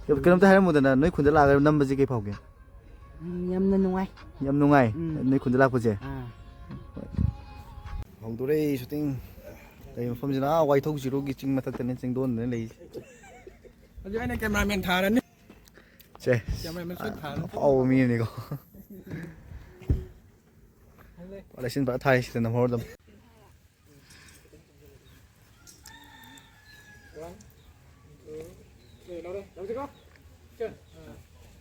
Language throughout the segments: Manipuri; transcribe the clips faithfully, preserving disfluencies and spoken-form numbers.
ꯀꯩꯅꯣꯝꯇ ꯍꯥꯏꯔꯝꯃꯨꯗꯅ, ꯅꯣꯏ ꯈꯨꯟꯗ ꯂꯥꯛꯑꯒ ꯅꯝꯕꯁꯦ ꯀꯩ ꯐꯥꯎꯒꯦ? ꯎꯝ, ꯌꯥꯝꯅ ꯅꯨꯡꯉꯥꯏ꯫ ꯌꯥꯝ ꯅꯨꯡꯉꯥꯏ, ꯎꯝ꯫ ꯅꯣꯏ ꯈꯨꯟꯗ ꯂꯥꯛꯄꯁꯦ? ꯑꯥ꯫ ꯍꯧꯗꯣꯔꯦ ꯁꯨꯇꯤꯡ꯫ ꯂꯩ ꯃꯐꯝꯁꯤꯅ ꯑꯥ ꯋꯥꯏꯊꯧ ꯖꯤꯔꯣꯒꯤ ꯆꯤꯡ ꯃꯊꯛꯇꯅꯦ, ꯆꯤꯡꯗꯣꯟꯗꯅꯦ ꯂꯩꯔꯤꯁꯦ꯫ ꯍꯧꯖꯤꯛ ꯑꯩꯅ cameraman ꯊꯥꯔꯅꯤ꯫ ꯁꯦ, cameraman ꯁꯣꯏ ꯊꯥꯔꯅꯤ꯫ ꯑꯐꯥꯎꯕ ꯃꯤꯅꯤꯀꯣ꯫ ꯂꯩꯁꯤꯟ ꯐꯖ ꯊꯥꯏ ꯁꯤꯗ ꯅꯝꯍꯧꯔꯗꯝ꯫ One, two, three, ꯂꯧꯔꯦ꯫ ꯂꯧꯁꯤꯀꯣ꯫ ꯆꯟ꯫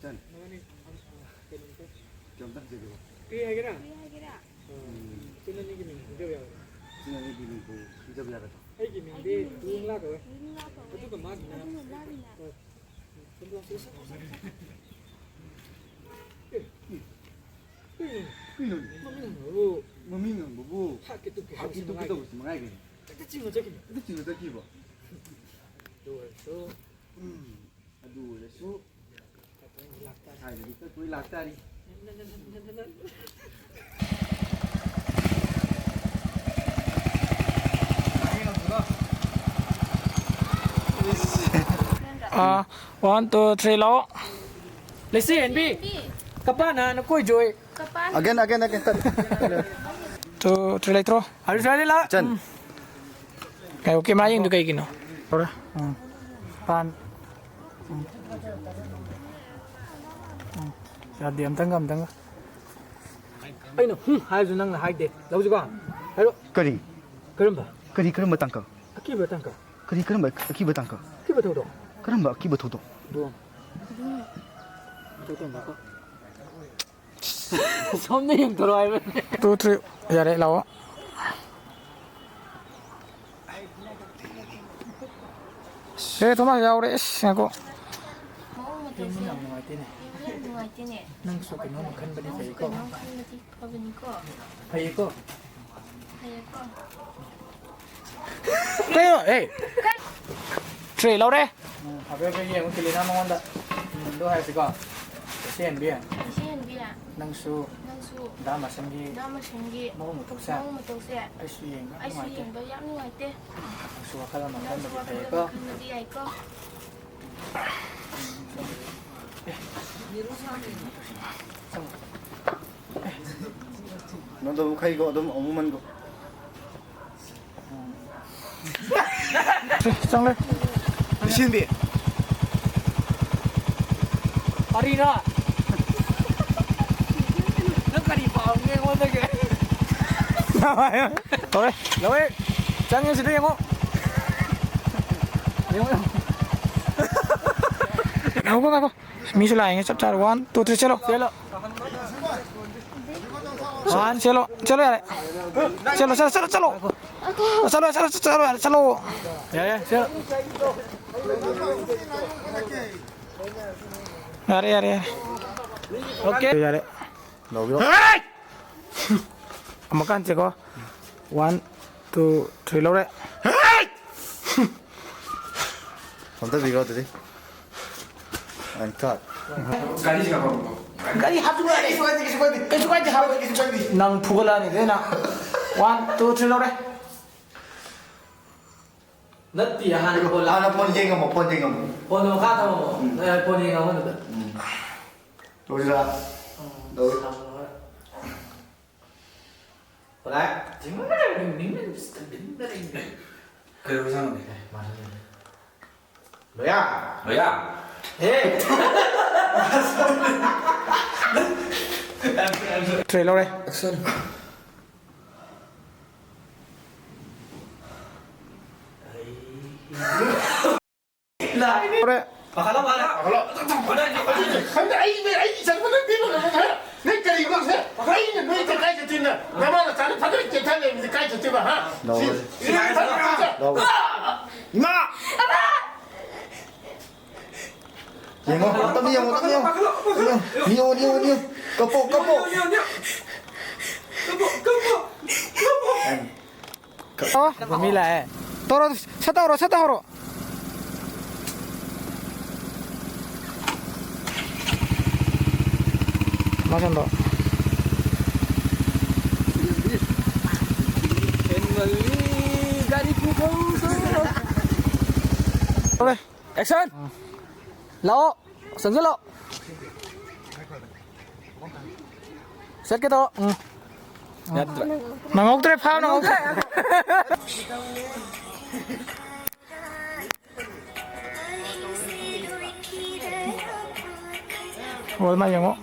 ꯆꯟ꯫ ꯅꯪ ꯑꯅꯤ, ꯑꯝ, ꯑ, ꯀꯩꯅꯣ, ꯀꯩ-, ꯀꯩꯝꯇ ꯍꯪꯖꯒꯦꯕ꯫ ꯀꯔꯤ ꯍꯥꯏꯒꯦꯔꯥ? ꯀꯔꯤ ꯍꯥꯏꯒꯦꯔꯥ? ꯎꯝ꯫ ꯏꯆꯤꯟ ꯑꯅꯤꯒꯤ ꯃꯤꯡ ꯈꯪꯖꯕ ꯌꯥꯒꯗ꯭ꯔꯥ? ꯏꯆꯤꯟ ꯑꯅꯤꯒꯤ ꯃꯤꯡꯕꯨ ꯈꯪꯖꯕ ꯌꯥꯒꯗ꯭ꯔꯥ? ꯑꯩꯒꯤ ꯃꯤꯡꯗꯤ ꯂꯨꯌꯤꯡꯂꯥ ꯀꯧꯋꯦ꯫ ꯂꯨꯌꯤꯡꯂꯥ ꯀꯧꯋꯦ꯫ ꯑꯗꯨꯒ ꯃꯥꯒꯤꯅ, ꯑꯗꯨꯒ ꯃꯥꯒꯤꯅ, ꯍꯣꯏ꯫ ꯀꯩꯅꯣ? ꯃꯃꯤꯡ ꯍꯪꯕꯕꯨ ꯃꯃꯤꯡ ꯍꯪꯕꯕꯨ ꯍꯥꯠꯀꯦ ꯇꯨꯞꯀꯦ ꯍꯥꯠꯀꯦ ꯍꯥꯏꯕꯁꯤ ꯇꯨꯞꯀꯦ ꯃꯉꯥꯏꯒꯤ꯫ ꯇꯧꯕꯁꯤ ꯃꯉꯥꯏꯒꯤꯅꯤ꯫ ꯍꯦꯛꯇ ꯆꯤꯡꯉ ꯆꯠꯈꯤꯅꯤ꯫ ꯍꯦꯛꯇ ꯆꯤꯡꯉ ꯆꯠꯈꯤꯕ꯫ ꯑꯗꯨ ꯑꯣꯏꯔꯁꯨ ꯎꯝ, ꯑꯗꯨ ꯑꯣꯏꯔꯁꯨ ꯂꯥꯛꯇꯥꯔꯤ꯫ ꯍꯥꯏꯕꯗꯤ ꯆꯠꯄꯩ ꯂꯥꯛꯇꯥꯔꯤ꯫ ꯑꯥ, one, two, three, ꯂꯥꯛꯑꯣ꯫ ꯂꯩꯁꯤ ꯍꯦꯟꯕꯤ, ꯀꯄꯥꯅ ꯅꯈꯣꯏ ꯖꯣꯏ꯫ Again, again, again, cut. Two, three, ꯂꯩꯇ꯭ꯔꯣ? ꯍꯧꯖꯤꯛ ꯁ꯭ꯋꯥꯏꯗ ꯂꯥꯛ꯫ ꯆꯟ꯫ ꯎꯝ꯫ ꯀꯩ, okay, ꯃꯥ ꯌꯦꯡꯗꯣ ꯀꯩꯒꯤꯅꯣ? ꯎꯝ꯫ ꯄꯥꯟ꯫ ꯎꯝ꯫ ꯎꯝ꯫ ꯌꯥꯗꯦ, ꯑꯝꯇꯪꯒ, ꯑꯝꯇꯪꯒ꯫ ꯑꯩꯅ ꯍꯨꯝ ꯍꯥꯏꯔꯁꯨ ꯅꯪꯅ ꯍꯥꯏꯗꯦ꯫ ꯂꯧꯁꯤꯀꯣ? ꯍꯥꯏꯔꯣ꯫ ꯀꯔꯤ? ꯀꯔꯝꯕ? ꯀꯔꯤ, ꯀꯔꯝꯕ ꯇꯥꯡꯀꯛ? ꯑꯀꯤꯕ ꯇꯥꯡꯀꯛ꯫ ꯀꯔꯤ, ꯀꯔꯝꯕ ꯑꯀꯤꯕ ꯇꯥꯡꯀꯛ? ꯑꯀꯤꯕ ꯊꯧꯗꯣꯛ꯫ ꯀꯔꯝꯕ ꯑꯀꯤꯕ ꯊꯧꯗꯣꯛ? ꯕꯣꯝ꯫ ꯃꯊꯛꯇ ꯉꯥꯏꯈꯣ꯫ ꯁꯣꯝꯗ ꯌꯦꯡꯊꯣꯔꯛꯑꯣ ꯍꯥꯏꯕꯅꯦ꯫ Two, three, ꯌꯥꯔꯦ, ꯂꯥꯛꯑꯣ꯫ ꯑꯦ, ꯊꯣꯃꯥꯁ ꯌꯥꯎꯔꯦ, ꯏꯁ, ꯉꯥꯏꯈꯣ꯫ ꯃꯑꯣꯡ ꯃꯇꯧꯁꯦ ꯌꯥꯝ ꯅꯨꯡꯉꯥꯏꯇꯦꯅꯦ꯫ ꯌꯥꯝ ꯅꯨꯡꯉꯥꯏꯇꯦꯅꯦ꯫ ꯅꯪꯁꯨ ꯀꯩꯅꯣꯝ ꯈꯟꯕꯗꯤ ꯅꯪꯁꯨ ꯐꯩꯀꯣ꯫ ꯀꯩꯅꯣꯝ ꯈꯟꯕꯗꯤ ꯐꯕꯅꯤꯀꯣ꯫ ꯐꯩꯌꯦꯀꯣ꯫ ꯐꯩꯌꯦꯀꯣ꯫ ꯀꯩꯅꯣ? ꯑꯦ! ꯀꯩ? Three ꯂꯧꯔꯦ꯫ ꯎꯝ, ꯍꯥꯏꯐꯦꯠ ꯍꯥꯏꯐꯦꯠ ꯌꯦꯡꯉꯨ, ꯀꯤꯂꯤꯅ ꯃꯉꯣꯟꯗ꯫ ꯎꯝ, ꯑꯗꯨ ꯍꯥꯏꯔꯁꯤꯀꯣ꯫ ꯏꯆꯦ ꯍꯦꯟꯕꯤ꯫ ꯏꯆꯦ ꯍꯦꯟꯕꯤ꯫ ꯅꯪꯁꯨ ꯅꯪꯁꯨ ꯗꯥ ꯃꯁꯟꯒꯤ ꯗꯥ ꯃꯁꯟꯒꯤ ꯃꯑꯣꯡ ꯃꯇꯧꯁꯦ ꯃꯑꯣꯡ ꯃꯇꯧꯁꯦ ꯑꯩꯁꯨ ꯌꯦꯡꯕ ꯌꯥꯝ ꯑꯩꯁꯨ ꯅꯨꯡꯉꯥꯏꯇꯦ꯫ ꯌꯦꯡꯕ ꯌꯥꯝ ꯅꯨꯡꯉꯥꯏꯇꯦ꯫ ꯅꯪꯁꯨ ꯋꯥꯈꯜ ꯑꯃ ꯅꯪꯁꯨ ꯈꯟꯕꯗꯤ ꯋꯥꯈꯜ ꯐꯩꯌꯦꯀꯣ꯫ ꯑꯃ ꯈꯟꯕꯗꯤ ꯌꯥꯏꯀꯣ꯫ ꯎꯝ, ꯅꯪꯗꯣ ꯑꯃꯨꯛ ꯈꯩꯒꯣ, ꯑꯗꯨꯝ ꯑꯃꯨꯛ ꯃꯟꯒꯣ꯫ ꯆꯪꯂꯦ꯫ ꯏꯁꯤꯡꯗꯤ? ꯀꯔꯤꯅꯣ? ꯅꯪ ꯀꯔꯤ ꯄꯥꯝꯒꯦ ꯑꯩꯉꯣꯟꯗꯒꯤ? ꯇꯧꯔꯦ꯫ ꯂꯧꯔꯦ꯫ ꯆꯪꯉꯦ ꯁꯤꯗ ꯌꯦꯡꯉꯣ꯫ ꯌꯦꯡꯉꯣ, ꯌꯦꯡꯉꯣ꯫ ꯉꯥꯏꯈꯣ, ꯉꯥꯏꯈꯣ꯫ ꯃꯤꯁꯨ ꯂꯥꯛꯑꯦ, ꯆꯞ ꯆꯥꯔꯦ꯫ One, two, three, ꯆꯠꯂꯣ꯫ ꯆꯦꯜꯂꯣ꯫ One, ꯆꯦꯜꯂꯣ, ꯆꯦꯜꯂꯣ ꯌꯥꯔꯦ꯫ ꯆꯦꯜꯂꯣ, ꯆꯦꯜꯂꯣ, ꯆꯦꯜꯂꯣ, ꯆꯦꯜꯂꯣ꯫ ꯆꯦꯜꯂꯣ, ꯆꯦꯜꯂꯣ, ꯆꯦꯜꯂꯣ ꯌꯥꯔꯦ, ꯆꯦꯜꯂꯣ꯫ ꯌꯥꯔꯦ, ꯌꯥꯔꯦ, ꯆꯦꯜꯂꯣ꯫ ꯌꯥꯔꯦ, ꯌꯥꯔꯦ, ꯌꯥꯔꯦ꯫ Okay꯫ ꯌꯥꯔꯦ꯫ ꯂꯧꯕꯤꯔꯣ꯫ ꯑꯃꯨꯛꯀ ꯍꯟꯁꯦꯀꯣ꯫ One, two, three, ꯂꯧꯔꯦ꯫ ꯑꯝꯇ ꯄꯤꯔꯣ ꯑꯗꯨꯗꯤ꯫ And cut꯫ ꯒꯥꯔꯤꯁꯤ ꯉꯥꯏꯈꯣ꯫ ꯒꯥꯔꯤ ꯍꯥꯞꯆꯤꯜꯂꯣ ꯌꯥꯔꯦ꯫ ꯀꯩꯁꯨ ꯀꯥꯏꯗꯦ, ꯀꯩꯁꯨ ꯀꯥꯏꯗꯦ꯫ ꯀꯩꯁꯨ ꯀꯥꯏꯗꯦ, ꯍꯥꯞꯄꯣꯏ, ꯀꯩꯁꯨ ꯀꯥꯏꯗꯦ꯫ ꯅꯪ ꯐꯨꯒꯠꯂꯛꯑꯅꯤ ꯑꯗꯨꯗꯩ ꯅꯪ꯫ One, two, three, ꯂꯧꯔꯦ꯫ ꯅꯠꯇꯦ, ꯍꯥꯟꯅ ꯐꯣꯟ ꯂꯥꯛ-, ꯍꯥꯟꯅ ꯐꯣꯟ ꯌꯦꯡꯉꯝꯃꯣ, ꯐꯣꯟ ꯌꯦꯡꯉꯝꯃꯣ꯫ ꯐꯣꯟꯗꯣ ꯃꯈꯥ ꯊꯝꯃꯝꯃꯣ꯫ ꯎꯝ꯫ ꯅꯪ ꯐꯣꯟ ꯌꯦꯡꯉꯝꯃꯣ ꯑꯗꯨꯗ꯫ ꯎꯝ꯫ ꯇꯧꯁꯤꯔꯥ? ꯎꯝ, ꯂꯧꯏ꯫ ꯊꯝꯃꯣ ꯍꯣꯏ꯫ ꯀꯗꯥꯏ? ꯀꯩꯗꯧꯕ ꯆꯪꯉꯝꯃꯤ? ꯂꯣꯌꯥ! ꯂꯣꯌꯥ! ꯍꯦ! Three ꯂꯧꯔꯦ꯫ Action꯫ ꯂꯥꯏꯅꯦ꯫ ꯂꯧꯔꯦ꯫ ꯄꯥꯈꯠꯂꯣ, ꯄꯥꯈꯠꯂꯣ꯫ ꯄꯥꯈꯠꯂꯣ꯫ ꯈꯪꯗꯦ, ꯑꯩ, ꯑꯩ ꯆꯠꯄ ꯅꯠꯇꯦꯕ, ꯅꯪ ꯈꯔ, ꯅꯪ ꯀꯔꯤꯒꯤꯅꯣ ꯁꯦ? ꯑꯩꯅ ꯅꯣꯏ ꯀꯥꯏ ꯆꯠꯇꯣꯏꯅꯣ? ꯅꯃꯥ ꯅꯆꯥꯅ ꯐꯖꯅ ꯀꯦꯊ ꯂꯩꯕꯁꯦ ꯀꯥꯏ ꯆꯠꯇꯣꯏꯕ, ꯍꯥ? ꯂꯧꯔꯦ꯫ ꯁꯤ, ꯁꯤ, ꯂꯧꯔꯦ꯫ ꯏꯃꯥ! ꯌꯦꯡꯉꯣ, ꯑꯝꯇꯪ ꯌꯦꯡꯉꯣ, ꯑꯝꯇꯪ ꯌꯦꯡꯉꯣ꯫ ꯅꯤꯌꯣ, ꯅꯤꯌꯣ, ꯅꯤꯌꯣ꯫ ꯀꯞꯄꯣ, ꯀꯞꯄꯣ꯫ ꯀꯞꯄꯣ, ꯀꯞꯄꯣ꯫ ꯑꯣ, ꯃꯤ ꯂꯥꯛꯑꯦ꯫ ꯇꯧꯔꯣ, ꯁꯠ ꯇꯧꯔꯣ, ꯁꯠ ꯇꯧꯔꯣ꯫ ꯃꯥꯁꯟꯗꯣ꯫ ꯒꯥꯔꯤ ꯄꯨꯊꯧꯗꯣ꯫ ꯇꯧꯔꯦ꯫ Action! ꯂꯥꯛꯑꯣ, ꯆꯪꯁꯤꯜꯂꯣ꯫ ꯆꯠꯀꯦ ꯇꯧ꯫ ꯎꯝ꯫ ꯅꯪꯍꯧꯗ꯭ꯔꯦ, ꯐꯥ ꯅꯪꯍꯧꯗ꯭ꯔꯦ꯫ ꯍꯣꯏ, ꯃꯥ ꯌꯦꯡꯉꯣ꯫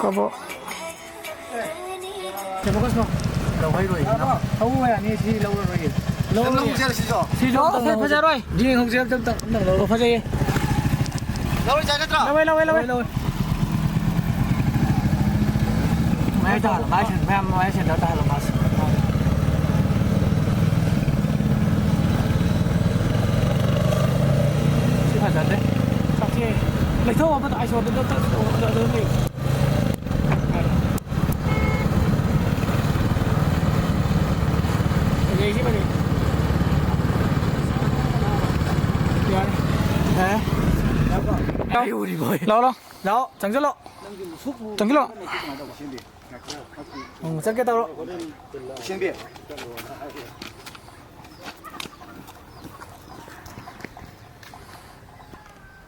ꯀꯕꯣ꯫ ꯀꯩꯅꯣ ꯀꯩꯅꯣ? ꯂꯧꯍꯩꯔꯣꯏ, ꯏꯅꯥꯎ꯫ ꯂꯧꯕ ꯌꯥꯅꯤ, ꯁꯤ ꯂꯧꯔꯔꯣꯏꯒꯦ꯫ ꯅꯪ ꯂꯧꯔꯔꯣꯏꯒꯦ꯫ ꯂꯧꯍꯧꯁꯦ ꯍꯥꯏꯔꯣ, ꯁꯤꯁꯨ? ꯁꯤꯁꯨ ꯑꯣ, ꯑꯝꯇꯪ ꯐꯖ-, ꯂꯧꯍꯧꯁꯦ꯫ ꯐꯖꯔꯣꯏ꯫ ꯌꯦꯡꯍꯧꯁꯦ, ꯑꯝꯇꯪ, ꯑꯝꯇꯪ ꯂꯧꯔꯣ꯫ ꯑꯣ, ꯐꯖꯩꯌꯦ꯫ ꯂꯧꯔꯣꯏꯁꯦ ꯅꯠꯇ꯭ꯔꯣ? ꯂꯧꯋꯦ, ꯂꯧꯋꯦ, ꯂꯧꯋꯦ꯫ ꯂꯧꯋꯦ, ꯂꯧꯋꯦ꯫ ꯃꯌꯥꯏ ꯇꯥꯍꯜꯂꯣ, ꯃꯌꯥꯏ ꯁꯦꯟ-, ꯃꯌꯥꯝ ꯃꯌꯥꯏ ꯁꯦꯟꯇꯔ ꯇꯥꯍꯜꯂꯣ, ꯃꯥꯁꯦ꯫ ꯁꯤ ꯐꯖꯗꯦ꯫ ꯆꯥꯛꯁꯦ ꯂꯩꯊꯧ ꯑꯃꯗ, ꯑꯥꯏꯁꯣꯗꯨꯗ ꯇꯛ-, ꯑꯗꯨ, ꯑꯗꯨ ꯂꯩ꯫ ꯐꯖꯩ, ꯁꯤ ꯐꯖꯩ꯫ ꯌꯥꯔꯦ꯫ ꯑꯦ? ꯂꯥꯛꯑꯣ, ꯂꯥꯛꯑꯣ꯫ ꯂꯥꯛꯑꯣ, ꯆꯪꯁꯤꯜꯂꯣ꯫ ꯆꯪꯁꯤꯜꯂꯣ꯫ ꯎꯝ, ꯆꯠꯀꯦ ꯇꯧꯔꯣ꯫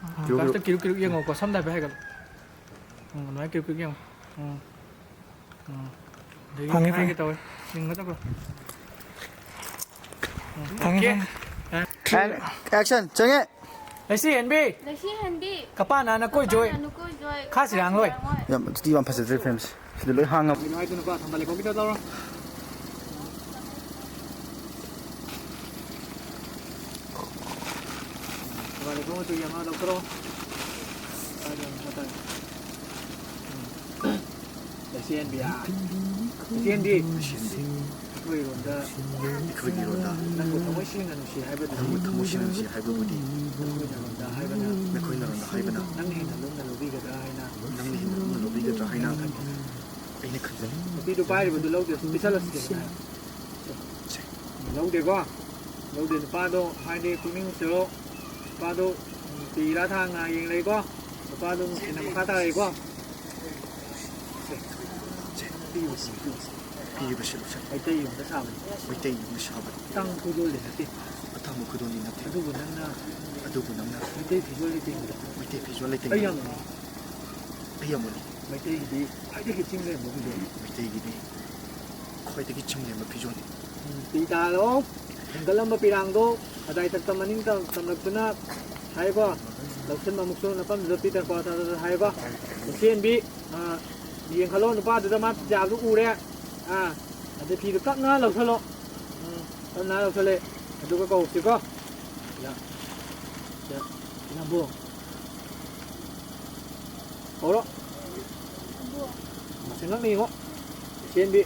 ꯎꯝ, ꯀꯤꯔꯨꯛ, ꯀꯤꯔꯨꯛ꯫ ꯀꯥꯁꯇ ꯀꯤꯔꯨꯛ ꯀꯤꯔꯨꯛ ꯌꯦꯡꯉꯣꯀꯣ, ꯁꯝꯗ ꯍꯥꯏꯐꯦꯠ ꯍꯥꯏꯒꯠꯂꯣ꯫ ꯎꯝ, ꯑꯗꯨꯃꯥꯏꯅ ꯀꯤꯔꯨꯛ ꯀꯤꯔꯨꯛ ꯌꯦꯡꯉꯣ꯫ ꯎꯝ꯫ ꯎꯝ꯫ ꯑꯗꯒꯤ ꯐꯪꯉꯦ, ꯍꯥꯏꯒꯦ ꯐꯪꯉꯦ꯫ ꯇꯧꯋꯦ꯫ ꯌꯦꯡꯉꯣ ꯆꯠꯈ꯭ꯔꯣ꯫ ꯎꯝ꯫ ꯐꯪꯉꯦ, ꯑꯣꯀꯦ꯫ ꯐꯪꯉꯦ꯫ ꯑꯦ꯫ And action, ꯆꯪꯉꯦ꯫ ꯂꯩꯁꯤ ꯍꯦꯟꯕꯤ꯫ ꯂꯩꯁꯤ ꯍꯦꯟꯕꯤ꯫ ꯀꯄꯥ ꯅꯥꯅ ꯀꯣꯏ ꯖꯣꯏ꯫ ꯀꯄꯥ ꯅꯥꯅ ꯀꯣꯏ ꯖꯣꯏ꯫ ꯈꯥ ꯁꯤꯔꯥꯡ ꯂꯣꯏ꯫ ꯌꯥꯝ, ꯑꯗꯨꯗꯤ ꯌꯥꯝ ꯐꯖꯗ꯭ꯔꯦ ꯐ꯭ꯔꯦꯝꯁꯦ꯫ ꯁꯤꯗ ꯂꯣꯏ ꯍꯥꯡꯉꯕ꯫ ꯀꯩꯅꯣ ꯍꯥꯏꯗꯨꯅꯀꯣ, ꯊꯝꯕꯥꯜ ꯂꯩꯈꯣꯛꯀꯤꯗꯣ ꯂꯧꯔꯣ꯫ ꯊꯝꯕꯥꯜ ꯂꯩꯈꯣꯛ ꯃꯆꯨꯒꯤ ꯑꯃ ꯂꯧꯊꯣꯔꯛꯑꯣ꯫ ꯂꯩꯁꯤ ꯍꯦꯟꯕꯤ꯫ ꯂꯩꯁꯤ ꯍꯦꯟꯕꯤ꯫ ꯑꯩꯈꯣꯏ ꯏꯔꯣꯟꯗ ꯑꯩꯈꯣꯏꯒꯤ ꯏꯔꯣꯟꯗ ꯅꯪꯕꯨ ꯊꯃꯣꯏ ꯁꯦꯡꯅ ꯅꯨꯡꯁꯤ ꯍꯥꯏꯕꯗꯨꯅꯤ꯫ ꯅꯪꯕꯨ ꯊꯃꯣꯏ ꯁꯦꯡꯅ ꯅꯨꯡꯁꯤ ꯍꯥꯏꯕꯕꯨꯗꯤ ꯅꯈꯣꯏꯅ ꯂꯣꯟꯗ ꯍꯥꯏꯕꯅ꯫ ꯅꯈꯣꯏꯅ ꯂꯣꯟꯗ ꯍꯥꯏꯕꯅ꯫ ꯅꯪꯅ ꯍꯦꯟꯅ ꯂꯨꯝꯅ ꯂꯧꯕꯤꯒꯗ꯭ꯔꯥ ꯍꯥꯏꯅ꯫ ꯅꯪꯅ ꯍꯦꯟꯅ ꯂꯨꯝꯅ ꯂꯧꯕꯤꯒꯗ꯭ꯔꯥ ꯍꯥꯏꯅ꯫ ꯑꯩꯅ ꯈꯟꯖꯩ꯫ ꯅꯨꯄꯤꯗꯨ ꯄꯥꯏꯔꯤꯕꯗꯨ ꯂꯧꯗꯦ, ꯄꯤꯁꯜꯂꯁꯤ ꯍꯥꯏꯅ꯫ ꯁꯦ꯫ ꯂꯧꯗꯦꯀꯣ? ꯂꯧꯗꯦ꯫ ꯅꯨꯄꯥꯗꯣ ꯍꯥꯏꯗꯤ ꯄꯨꯛꯅꯤꯡ ꯅꯨꯡꯁꯤꯔꯣ꯫ ꯅꯨꯄꯥꯗꯣ ꯄꯤꯔꯥ ꯊꯥꯡꯅ ꯌꯦꯡ ꯂꯩꯀꯣ? ꯅꯨꯄꯥꯗꯣ ꯅꯨꯡꯁꯤꯅ ꯃꯈꯥ ꯇꯥꯔꯛꯏꯀꯣ? ꯁꯦ꯫ ꯁꯦ꯫ ꯄꯤꯌꯨ, ꯄꯤꯌꯨ꯫ ꯄꯤꯔꯤꯕꯁꯤ ꯂꯧꯁꯤꯟ꯫ ꯃꯩꯇꯩ ꯌꯨꯝꯗ ꯁꯥꯕꯅꯤ꯫ ꯃꯩꯇꯩ ꯌꯨꯝꯗ ꯁꯥꯕꯅꯤ꯫ ꯑꯇꯥꯡꯕ ꯈꯨꯗꯣꯜꯗꯤ ꯅꯠꯇꯦ꯫ ꯑꯇꯥꯡꯕ ꯈꯨꯗꯣꯜꯗꯤ ꯅꯠꯇꯦ꯫ ꯑꯗꯨꯕꯨ ꯅꯪꯅ ꯑꯗꯨꯕꯨ ꯅꯪꯅ ꯃꯩꯇꯩ ꯐꯤꯖꯣꯜ ꯂꯩꯇꯦꯡꯕꯗ ꯂꯩꯇꯦ, ꯐꯤꯖꯣꯜ ꯂꯩꯇꯦ꯫ ꯑꯩ ꯌꯥꯝ ꯃꯣꯠꯂꯤ꯫ ꯑꯩ ꯌꯥꯝ ꯃꯣꯠꯂꯤ꯫ ꯃꯩꯇꯩꯒꯤꯗꯤ ꯈ꯭ꯋꯥꯏꯗꯒꯤ ꯆꯤꯡ ꯂꯦꯝꯕ ꯐꯤꯖꯣꯜꯅꯤ꯫ ꯃꯩꯇꯩꯒꯤꯗꯤ ꯈ꯭ꯋꯥꯏꯗꯒꯤ ꯆꯤꯡ ꯂꯦꯝꯕ ꯐꯤꯖꯣꯜꯅꯤ꯫ ꯎꯝ, ꯄꯤ ꯇꯥꯔꯣ꯫ ꯍꯦꯟꯒꯠꯂꯝꯕ ꯄꯤꯔꯥꯡꯗꯣ ꯈꯗꯥꯏ ꯊꯛꯇ ꯃꯅꯤꯡ ꯇꯝ-, ꯇꯝꯂꯛꯇꯨꯅ ꯍꯥꯏꯕ ꯂꯧꯁꯤꯟꯕ ꯑꯃꯨꯛꯁꯨ ꯅꯐꯝꯗꯨꯗ ꯄꯤꯊꯔꯛꯄ ꯍꯥꯏꯕ ꯂꯧꯁꯦꯟꯕꯤ, ꯑ, ꯌꯦꯡꯈꯠꯂꯣ ꯅꯨꯄꯥꯗꯨꯗ ꯃꯥ ꯐꯤꯖꯥꯕꯗꯨ ꯎꯔꯦ꯫ ꯑ, ꯑꯗꯨ ꯐꯤꯗꯨ ꯀꯛꯅ ꯂꯧꯁꯜꯂꯣ꯫ ꯎꯝ, ꯀꯛꯅ ꯂꯧꯁꯜꯂꯦ꯫ ꯑꯗꯨꯒ ꯀꯧꯁꯤꯀꯣ꯫ ꯌꯥ-, ꯌꯥ-, ꯌꯥꯝꯕꯨꯡ꯫ ꯀꯧꯔꯣ꯫ ꯃꯁꯛ ꯉꯛꯅ ꯌꯦꯡꯉꯣ꯫ ꯂꯩꯁꯦꯝꯕꯤ꯫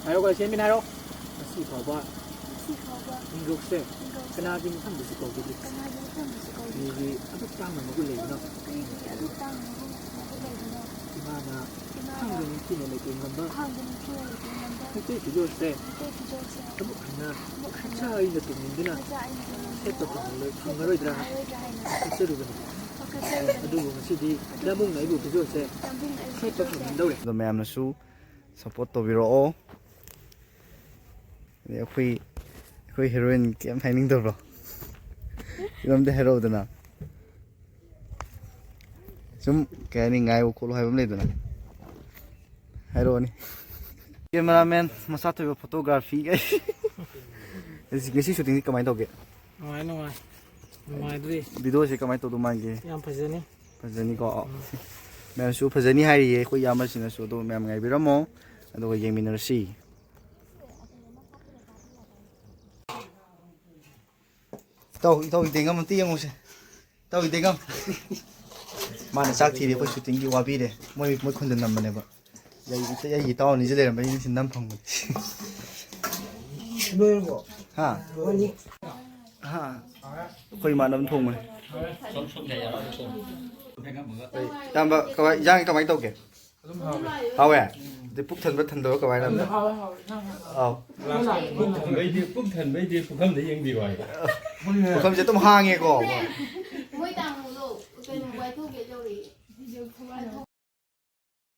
ꯍꯥꯏꯔꯣ, ꯂꯩꯁꯦꯝꯕꯤꯅ ꯍꯥꯏꯔꯣ꯫ ꯉꯁꯤ ꯐꯥꯎꯕ ꯉꯁꯤ ꯐꯥꯎꯕ ꯃꯤꯡꯒꯧꯁꯦ ꯃꯤꯡꯒꯧꯁꯦ ꯀꯅꯥꯒꯤ ꯃꯐꯝꯗꯁꯨ ꯀꯧꯈꯤꯗꯦ꯫ ꯀꯅꯥꯒꯤ ꯃꯐꯝꯗꯁꯨ ꯀꯧꯈꯤꯗꯦ꯫ ꯀꯔꯤꯒꯤ ꯑꯗꯨꯛ ꯇꯥꯡꯅ ꯃꯒꯨꯟ ꯂꯩꯕꯅꯣ? ꯀꯔꯤꯒꯤ ꯑꯗꯨꯛ ꯇꯥꯡꯅ ꯃꯒꯨꯟ ꯂꯩꯕꯅꯣ? ꯏꯃꯥꯅ ꯏꯃꯥꯅ ꯑꯍꯥꯟꯕ ꯅꯤꯡꯊꯤꯅ ꯂꯩꯇꯦꯡꯂꯝꯕ ꯑꯍꯥꯟꯕ ꯅꯤꯡꯊꯤꯅ ꯂꯩꯇꯦꯡꯂꯝꯕ ꯃꯩꯇꯩ ꯐꯤꯖꯣꯜꯁꯦ ꯃꯩꯇꯩ ꯐꯤꯖꯣꯜꯁꯦ ꯑꯃꯨꯛ ꯍꯟꯅ ꯑꯃꯨꯛ ꯍꯟꯅ ꯏꯆꯥ ꯑꯩꯅ ꯇꯣꯡꯅꯤꯡꯗꯨꯅ ꯏꯆꯥ ꯑꯩꯅ ꯇꯣꯡꯅꯤꯡꯗꯨꯅ ꯁꯦꯠꯄ ꯐꯪꯂꯣꯏ-, ꯐꯪꯂꯔꯣꯏꯗ꯭ꯔꯥ ꯍꯥꯏꯅ ꯐꯪꯂꯔꯣꯏꯗ꯭ꯔꯥ ꯍꯥꯏꯅ ꯄꯥꯈꯠꯆꯔꯨꯕꯅꯤ꯫ ꯄꯥꯈꯠꯆꯔꯨꯕꯅꯤ꯫ ꯑꯗꯨꯕꯨ ꯉꯁꯤꯗꯤ ꯑꯗꯨꯕꯨ ꯌꯥꯝꯕꯨꯡꯅ ꯑꯩꯕꯨ ꯐꯤꯖꯣꯜꯁꯦ ꯌꯥꯝꯕꯨꯡꯅ ꯑꯩꯕꯨ ꯁꯦꯠꯄ ꯐꯤꯖꯣꯜꯁꯦ ꯐꯪꯍꯟꯗꯧꯔꯦ꯫ ꯑꯗꯣ ꯃꯌꯥꯝꯅꯁꯨ support ꯇꯧꯕꯤꯔꯛꯑꯣ꯫ ꯑꯗꯩ ꯑꯩꯈꯣꯏ, ꯑꯩꯈꯣꯏ heroine ꯀꯩꯝ ꯍꯥꯏꯅꯤꯡꯗꯕ꯭ꯔꯣ? ꯀꯩꯅꯣꯝꯇ ꯍꯥꯏꯔꯛꯎꯗꯅ꯫ ꯁꯨꯝ ꯀꯩ ꯍꯥꯏꯅꯤ, ꯉꯥꯏꯌꯨ ꯈꯣꯠꯂꯨ ꯍꯥꯏꯕ ꯑꯃ ꯂꯩꯗꯅ꯫ ꯍꯥꯏꯔꯛꯑꯣꯅꯦ꯫ Cameraman ꯃꯁꯥ ꯊꯣꯏꯕ photography ꯀꯥꯏ꯫ ꯉꯁꯤ, ꯉꯁꯤ shootingꯗꯤ ꯀꯃꯥꯏꯅ ꯇꯧꯒꯦ? ꯅꯨꯡꯉꯥꯏ, ꯅꯨꯡꯉꯥꯏ꯫ ꯅꯨꯡꯉꯥꯏꯗꯣꯔꯤ꯫ Videoꯁꯦ ꯀꯃꯥꯏꯅ ꯇꯧꯗꯧ ꯃꯥꯟꯒꯦ? ꯌꯥꯝ ꯐꯖꯅꯤ꯫ ꯐꯖꯅꯤꯀꯣ? ꯎꯝ꯫ ꯃꯌꯥꯝꯁꯨ ꯐꯖꯅꯤ ꯍꯥꯏꯔꯤꯌꯦ ꯑꯩꯈꯣꯏ ꯏꯌꯥꯝꯕꯁꯤꯡꯅꯁꯨ, ꯑꯗꯣ ꯃꯌꯥꯝ ꯉꯥꯏꯕꯤꯔꯝꯃꯣ, ꯑꯗꯨꯒ ꯌꯦꯡꯃꯤꯟꯅꯔꯁꯤ꯫ ꯏꯇꯥꯎ, ꯏꯇꯥꯎ ꯏꯇꯦꯡ ꯑꯃ ꯑꯝꯇ ꯌꯦꯡꯉꯨꯁꯦ꯫ ꯏꯇꯥꯎ ꯏꯇꯦꯡ ꯑꯃ꯫ ꯃꯥꯅ ꯆꯥꯛ ꯊꯤꯔꯦ, ꯑꯩꯈꯣꯏ shootingꯒꯤ ꯋꯥꯕꯤꯔꯦ꯫ ꯃꯣꯏ, ꯃꯣꯏ ꯈꯨꯟꯗ ꯅꯝꯕꯅꯦꯕ꯫ ꯑꯩ, ꯑꯩꯒꯤ ꯏꯇꯥꯎ ꯑꯅꯤꯁꯦ ꯂꯩꯔꯝꯕꯩ ꯁꯤ ꯅꯝ ꯐꯪꯕꯅꯤ꯫ ꯂꯣꯏꯔꯕꯣ? ꯍꯥ? ꯂꯣꯏꯔꯕꯣ? ꯍꯥ? ꯑꯩꯈꯣꯏ ꯏꯃꯥꯟꯅꯕꯅ ꯊꯣꯡꯕꯅꯦ꯫ ꯏꯌꯥꯝꯕ, ꯀꯃꯥꯏ, ꯏꯟꯖꯥꯡ ꯀꯃꯥꯏꯅ ꯇꯧꯒꯦ? ꯑꯗꯨꯝ ꯍꯥꯎꯋꯦ꯫ ꯍꯥꯎꯋꯦ? ꯑꯗꯨ ꯄꯨꯛ ꯊꯟꯕ꯭ꯔꯥ ꯊꯟꯗꯕ꯭ꯔꯥ ꯀꯃꯥꯏꯅ? ꯑꯗꯨꯝ ꯍꯥꯎꯋꯦ, ꯍꯥꯎꯋꯦ, ꯏꯟꯖꯥꯡ ꯍꯥꯎꯋꯦ꯫ ꯑꯥꯎ꯫ ꯄꯨꯛ ꯊꯟꯕꯩꯗꯤ, ꯄꯨꯛ ꯊꯟꯕꯩꯗꯤ ꯄꯨꯈꯝꯗ ꯌꯦꯡꯕꯤꯔꯣ ꯍꯥꯏꯕ꯫ ꯄꯨꯈꯝꯁꯦ ꯑꯗꯨꯝ ꯍꯥꯡꯉꯦꯀꯣ꯫ ꯃꯣꯏ ꯇꯥꯃꯣꯗꯣ ꯀꯩꯅꯣ ꯋꯥꯏꯊꯣꯛꯀꯦ ꯇꯧꯔꯤ꯫